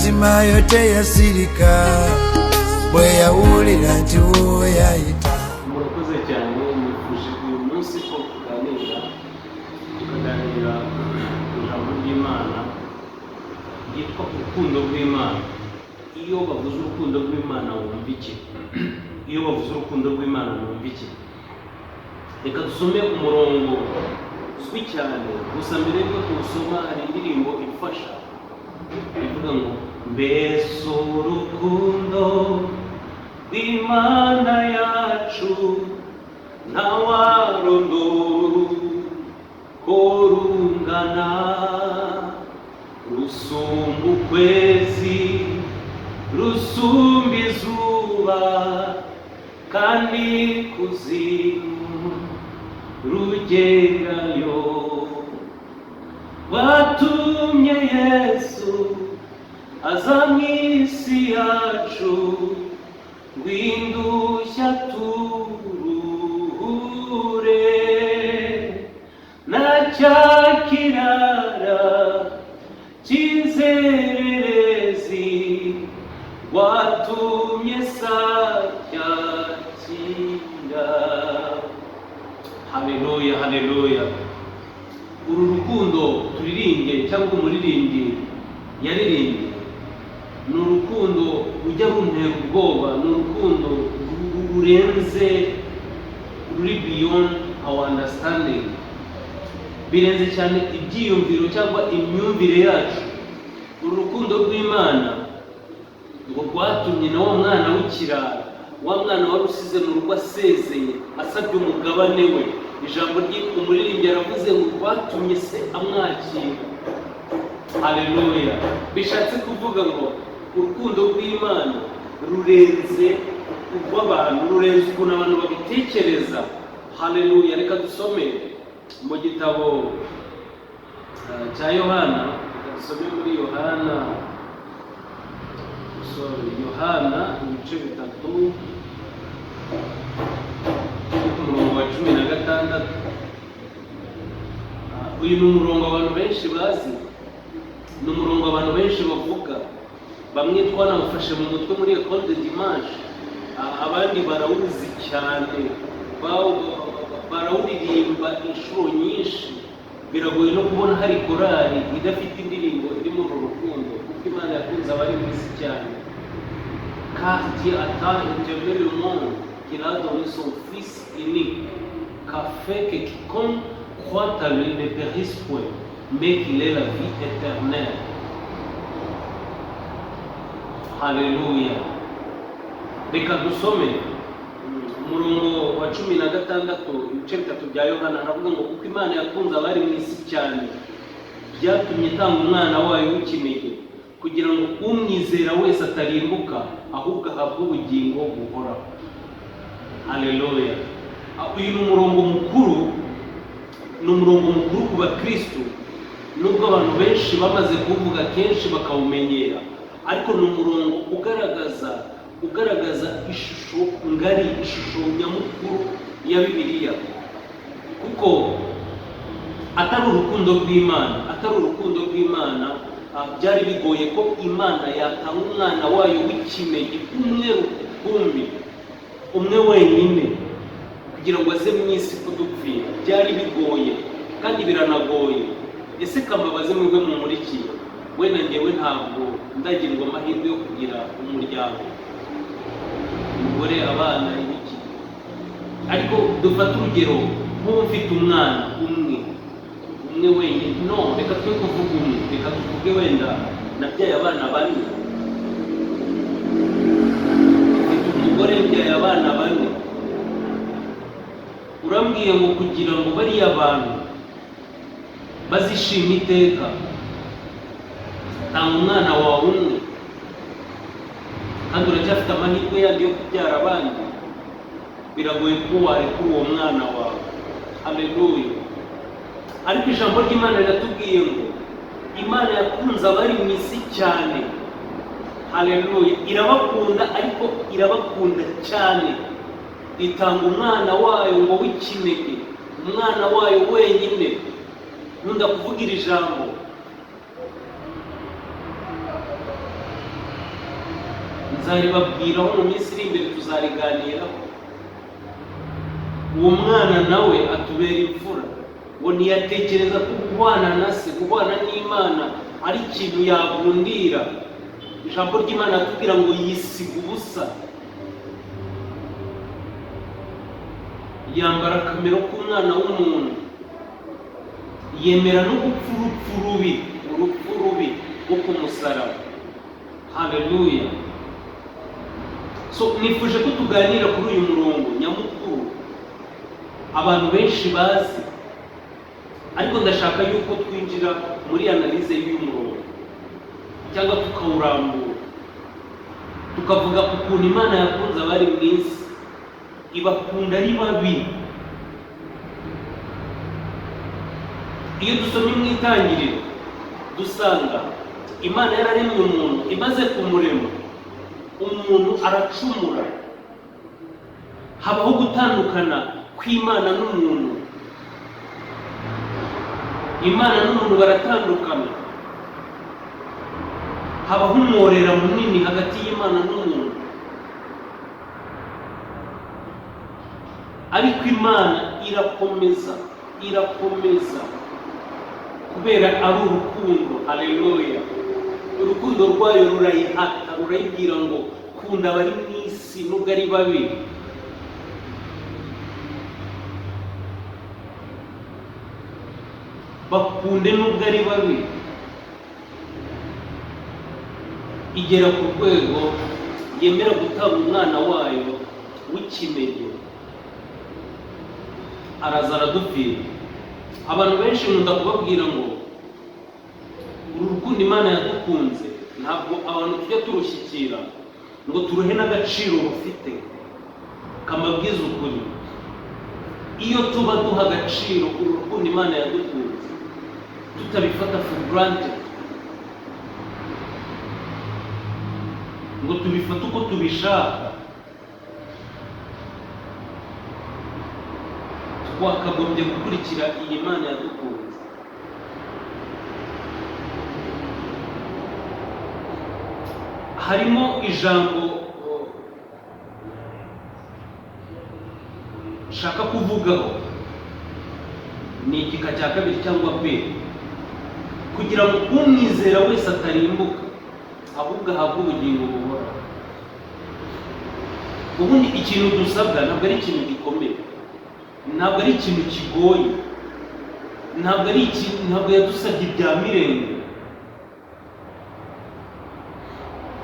Fatima yo teyasirika bwe yawulira nti wuwe yayita. Murakoze cyane. Nifuje uyu munsi ko tuganira, tukaganira ku ijambo ry'Imana ryitwa urukundo rw'Imana. Iyo bavuze urukundo rw'Imana wumva iki? Iyo bavuze urukundo rw'Imana wumva iki? Reka dusome umurongo uzwi cyane. Gusa mbere y'uko tuwusoma, hari indirimbo ifasha ivuga ngo: "Mbese urukundo rw'Imana yacu ntawarondora ko rungana, rusumba ukwezi, rusumba izuba, kandi kuzimu rugerayo. Watumye Yesu aza mu isi yacu ngo indushyi aturuhure, na cya kirara cy'inzererezi watumye sacyakira." Haleluya, haleluya! Uru rukundo turirimbye cyangwa umuririmbyi yaririmbye ni urukundo rujya runtera ubwoba, ni urukundo rurenze, ruri beyond our understanding, birenze cyane ibyiyumviro cyangwa imyumvire yacu. Uru rukundo rw'Imana ngo rwatumye na wa mwana w'ikirara, wa mwana wari usize mu rugo asezeye, asabye umugabane we, ijambo ry'umuririmbyi aravuze ngo rwatumye se amwakira. Haleluya! Bishatse kuvuga ngo urukundo rw'Imana rurenze urw'abantu, rurenze ukuntu abantu babitekereza. Haleluya! Reka dusome mu gitabo cya Yohana. Reka dusome muri Yohana, sorry, Yohana ibice 3, ku murongo wa 16. Uyu ni umurongo abantu benshi bazi, ni umurongo abantu benshi bavuga. Bamwe twanawufashe mu mutwe muri école de dimanche, abandi barawuzi cyane, barawuririmba inshuro nyinshi. Biragoye no kubona hari korali idafite indirimbo iri muri uru rukundo, kuko Imana yakunze abari mu isi cyane. "Car Dieu a tant aimé le monde qu'il a donné son Fils unique, afin que quiconque croit à lui ne périsse point, mais qu'il ait la vie éternelle." Haleluya! Reka dusome umurongo wa 16, ibice 3 bya Yohana. Haravuga ngo: "Kuko Imana yakunze abari mu isi cyane, byatumye itanga umwana wayo w'ikinege, kugira ngo umwizera wese atarimbuka, ahubwo ahabwe ubugingo buhoraho." Haleluya! Uyu ni umurongo mukuru, ni umurongo mukuru ku bakristo, nubwo abantu benshi bamaze kuwuvuga kenshi bakawumenyera, ariko ni umurongo ugaragaza ishusho ngari, ishusho nyamukuru ya Bibiliya, kuko atari urukundo rw'Imana, atari urukundo rw'Imana, byari bigoye ko Imana yatanga umwana wayo w'ikinege umwe rukumbi, umwe wenyine, kugira ngo aze mu isi kudupfira. Byari bigoye kandi biranagoye. Ese kambabaze mwebwe mumurikiye, wenda ngewe ntabwo ndagirwa amahirwe yo kugira umuryango, umugore, abana, ibiki, ariko dufate urugero nk'ubu mfite umwana umwe, umwe wenyine. No reka twe kuvuga umwe, reka tuvuge wenda nabyaye abana bane, mfite umugore, mbyaye abana bane. Urambwiye ngo kugira ngo bariya bantu bazishime iteka, tanga umwana wawe umwe, kandi uracyafite amahirwe yandi yo kubyara abandi. Biragoye ko warekura uwo mwana wawe. Haleluya! Ariko ijambo ry'Imana riratubwiye ngo Imana yakunze abari mu isi cyane. Haleluya! Irabakunda, ariko irabakunda cyane, itanga umwana wayo ngo w'ikinege, umwana wayo wenyine. Nkunda kuvuga iri jambo. Nzaribabwiraho mu minsi iri imbere, tuzariganiraho. Uwo mwana nawe atubera imfura, ngo ntiyatekereza ko guhwana na se, guhwana n'Imana ari ikintu yagundira. Ijambo ry'Imana atubwira ngo yisiga ubusa, yambara akamero k'umwana w'umuntu, yemera no gupfa urupfu rubi, urupfu rubi rwo ku musaraba. Haleluya! So nifuje ko tuganira kuri uyu murongo nyamukuru abantu benshi bazi, ariko ndashaka yuko twinjira muri analyse y'uyu murongo cyangwa tukawurambura, tukavuga ukuntu Imana yakunze abari mu isi, ibakunda ari babi. Iyo dusomye mu Itangiriro dusanga Imana yararemye umuntu, imaze kumurema umuntu aracumura, habaho gutandukana kw'Imana n'umuntu. Imana n'umuntu baratandukana, habaho umworera munini hagati y'Imana n'umuntu. Ariko Imana irakomeza, irakomeza kubera ari urukundo. Haleluya! Urukundo rwayo rurayihata, rurayibwira ngo kunda abari mu isi nubwo ari babi. Bakunde nubwo ari babi. Igera ku rwego yemera gutanga umwana wayo w'ikinege, araza aradupfira. Abantu benshi nkunda kubabwira ngo uru rukundo Imana yadukunze ntabwo abantu tujya turushyikira ngo turuhe n'agaciro rufite. Kamabwiza ukuri, iyo tuba duha agaciro uru rukundo Imana yadukunze, tutabifata for granted ngo tubifate uko tubishaka, twakagombye gukurikira iyi Mana yadukunze. Harimo ijambo nshaka kuvugaho, ni igika cya kabiri cyangwa b, kugira ngo umwizera wese atarimbuka ahubwo ahabwe ubugingo buhoraho. Ubundi ikintu dusabwa ntabwo ari ikintu gikomeye, ntabwo ari ikintu kigoye, ntabwo ari ikintu, ntabwo yadusabye ibya mirenge.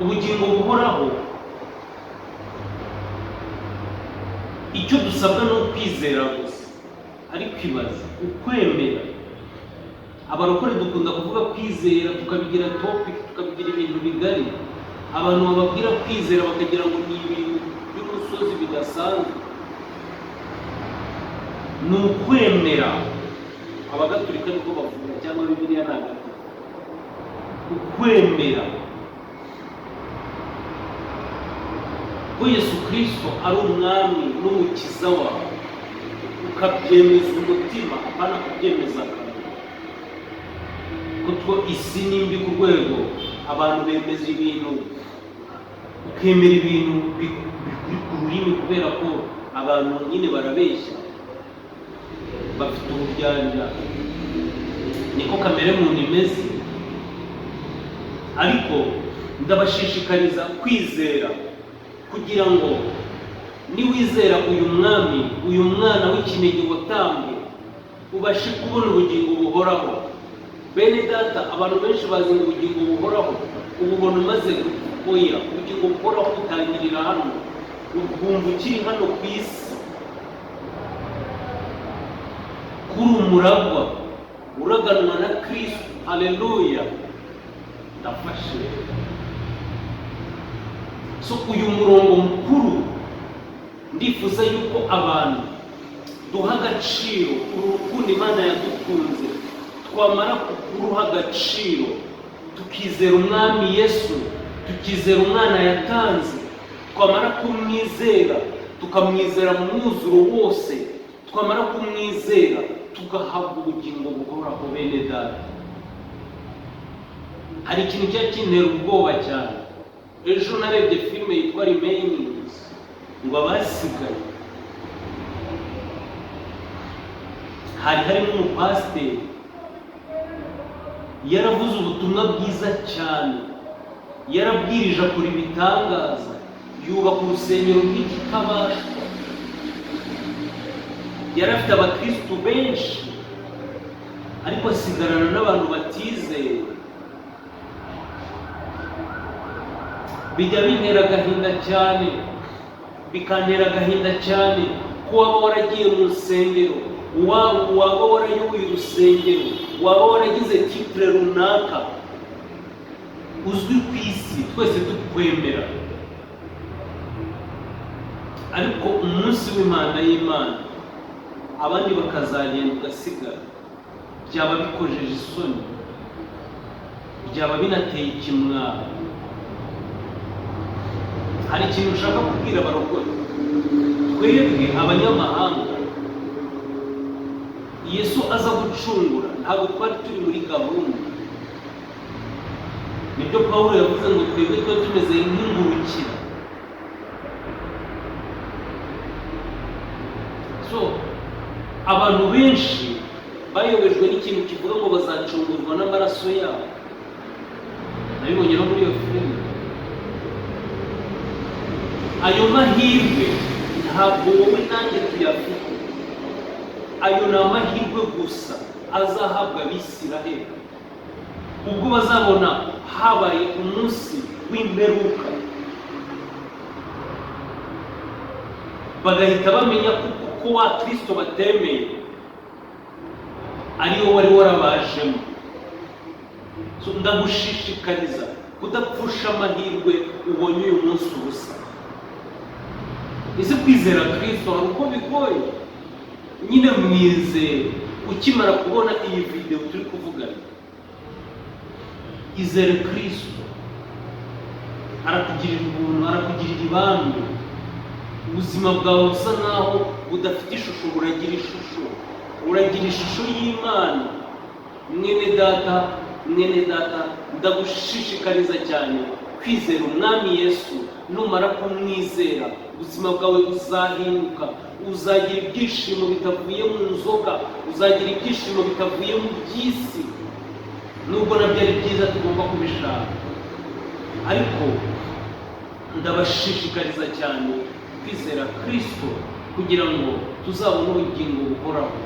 Ubugingo buhoraho, icyo dusabwa ni ukwizera gusa. Ariko ibaze ukwemera. Abarokore dukunda kuvuga kwizera tukabigira topic, tukabigira ibintu bigari. Abantu bababwira kwizera bakagira ngo ni ibintu by'umusozi bidasanzwe. Ni ukwemera. Abagatulika niko bavuga, cyangwa Bibiliya ni agaturika. Ukwemera ko Yesu Kristo ari umwami n'umukiza wawe, ukabyemeza umutima, apana kubyemeza akanwa. Kuko isi ni mbi ku rwego abantu bemeza ibintu, ukemera ibintu bikuri ku rurimi kubera ko abantu nyine barabeshya, bafite uburyarya, niko kamere muntu imeze. Ariko ndabashishikariza kwizera, kugira ngo niwizera uyu mwami, uyu mwana w'ikinege watambwe, ubashe kubona ubugingo buhoraho. Bene data, abantu benshi bazi ngo ubugingo buhoraho ububona umaze gupfa. Oya, ubugingo buhoraho butangirira hano, ubwumva ukiri hano ku isi, kuri umuragwa uraganwa na Kristo. Haleluya! Ndafashe. So uyu murongo mukuru ndifuza yuko abantu duha agaciro uru rukundo Imana yadukunze. Twamara kuruha agaciro tukizera umwami Yesu, tukizera umwana yatanze, twamara kumwizera tukamwizera mu mwuzuro wose, twamara kumwizera tugahabwa ubugingo buhoraho. Bene data, hari ikintu cyari kintera ubwoba cyane. Ejo narebye filime yitwa Remainings, ngo abasigaye, hari harimo umupasiteri yaravuze ubutumwa bwiza cyane, yarabwirije, akora ibitangaza, yubaka urusengero rw'ikitabashwa, yari afite abakirisitu benshi, ariko asigarana n'abantu batizeye. Bijya bintera agahinda cyane, bikantera agahinda cyane ko waba waragiye mu rusengero, waba warayoboye urusengero, waba waragize titre runaka, uzwi ku isi, twese tukwemera, ariko umunsi w'Imana y'Imana abandi bakazagenda ugasigara. Byaba bikojeje isoni, byaba binateye ikimwaro. Hari ikintu ushaka kubwira abarokore twebwe abanyamahanga. Yesu aza gucungura ntabwo twari turi muri gahunda. Nibyo Pawulo yavuze ngo twebwe tuba tumeze nk'ingurukira. So abantu benshi bayobejwe n'ikintu kivuga ngo bazacungurwa n'amaraso yabo. Nabibonye no muri iyo filime. Ayo mahirwe ntabwo wowe nanjye tuyafite. Ayo ni amahirwe gusa azahabwa Abisiraheli ubwo bazabona habaye umunsi w'imperuka, bagahita bamenya ko wa Kristo batemeye ariwo wari warabajemo. So, ndagushishikariza kudapfusha amahirwe ubonye uyu munsi ubusa. Ese kwizera Kristo hari uko bigoye? Nyine mwizere. Ukimara kubona iyi video turi kuvugana, izere Kristo, arakugirira ubuntu, arakugirira ibambe. Ubuzima bwawe busa nkaho budafite ishusho, buragira ishusho, uragira ishusho y'Imana. Mwene data, mwene data, ndagushishikariza cyane kwizera Umwami Yesu. Numara kumwizera, ubuzima bwawe buzahinduka. Uzagira ibyishimo bitavuye mu nzoga, uzagira ibyishimo bitavuye mu by'isi, nubwo nabyo ari byiza, tugomba kubishaka. Ariko ndabashishikariza cyane kwizera Kristo kugira ngo tuzabone ubugingo buhoraho.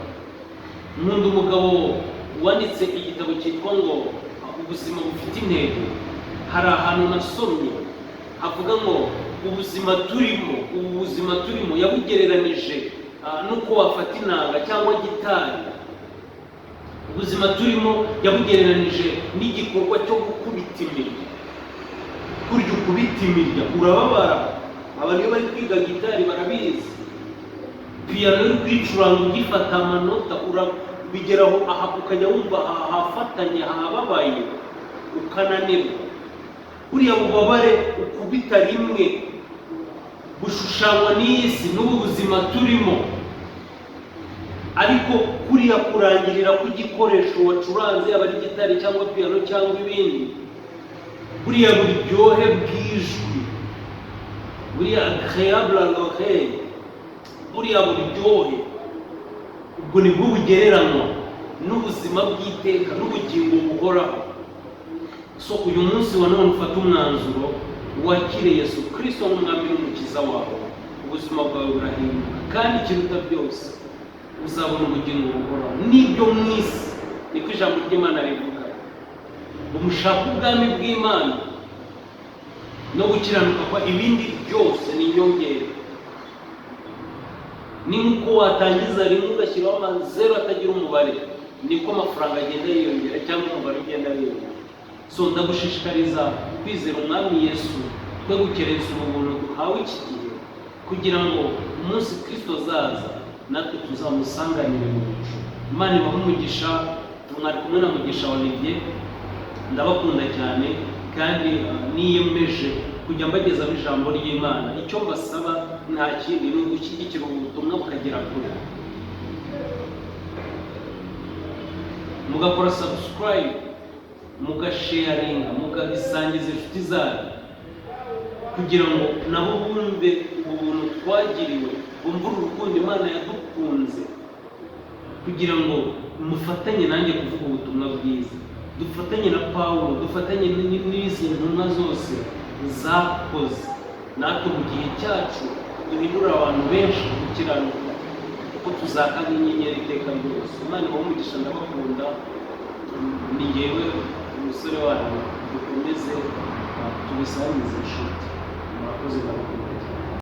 Nkunda umugabo wanditse igitabo cyitwa ngo Ubuzima bufite intego. Hari ahantu nasomye havuga ngo ubuzima turimo, ubu buzima turimo, yabugereranije n'uko wafata inanga cyangwa gitari. Ubuzima turimo yabugereranije n'igikorwa cyo gukubita imirya. Kurya ukubita imirya urababara. Abantu iyo bari kwiga gitari barabizi. Piyano uri kwicuranga, ugifata amanota, bigeraho aha ukajya wumva hafatanye, hababaye, ukananirwa. Buriya bubabare ukubita rimwe bushushanywa n'iyi si n'ubu buzima turimo. Ariko kuriya kurangirira kw'igikoresho wacuranze, yaba ari gitari cyangwa piyano cyangwa ibindi, buriya buryohe bw'ijwi, buriya agréable à l'oreille, buriya buryohe, ubwo nibwo bugereranywa n'ubuzima bw'iteka n'ubugingo buhoraho. So uyu munsi wa none ufate umwanzuro, wakire Yesu Kirisito nk'Umwami n'Umukiza wawe. Ubuzima bwawe burahinduka, kandi ikiruta byose uzabona ubugingo buhoraho. N'ibyo mu isi, niko ijambo ry'Imana rivuga ngo mushake ubwami bw'Imana no gukiranuka kwa, ibindi byose ni inyongera. Ni nk'uko watangiza rimwe ugashyiraho amazeru atagira umubare, niko amafaranga agenda yiyongera cyangwa umubare ugenda wiyongera. So ndagushishikariza kwizera Umwami Yesu, twe gukerensa ubu buntu duhawe iki gihe, kugira ngo umunsi Kirisito azaza natwe tuzamusanganire mu bicu. Imana ibahe umugisha. Mwari kumwe na Mugisha Olivier. Ndabakunda cyane kandi niyemeje kujya mbagezaho ijambo ry'Imana. Icyo mbasaba nta kindi, ni ugushyigikira ubu butumwa bukagera kure, mugakora subscribe, mugasharinga, mukabisangiza inshuti zanyu. Kugira ngo nabo bumve ubuntu twagiriwe, bumve uru rukundo Imana yadukunze, kugira ngo mufatanye nanjye kuvuga ubutumwa bwiza, dufatanye na Pawulo, dufatanye n'izi ntumwa zose zakoze, natwe mu gihe cyacu duhindura abantu benshi gukiranuka, kuko tuzaka nk'inyenyeri iteka ryose. Imana ibahe umugisha, ndabakunda. Ni ngewe umusore wanyu. Dukomeze tubisangize inshuti. Murakoze, ndabakunda.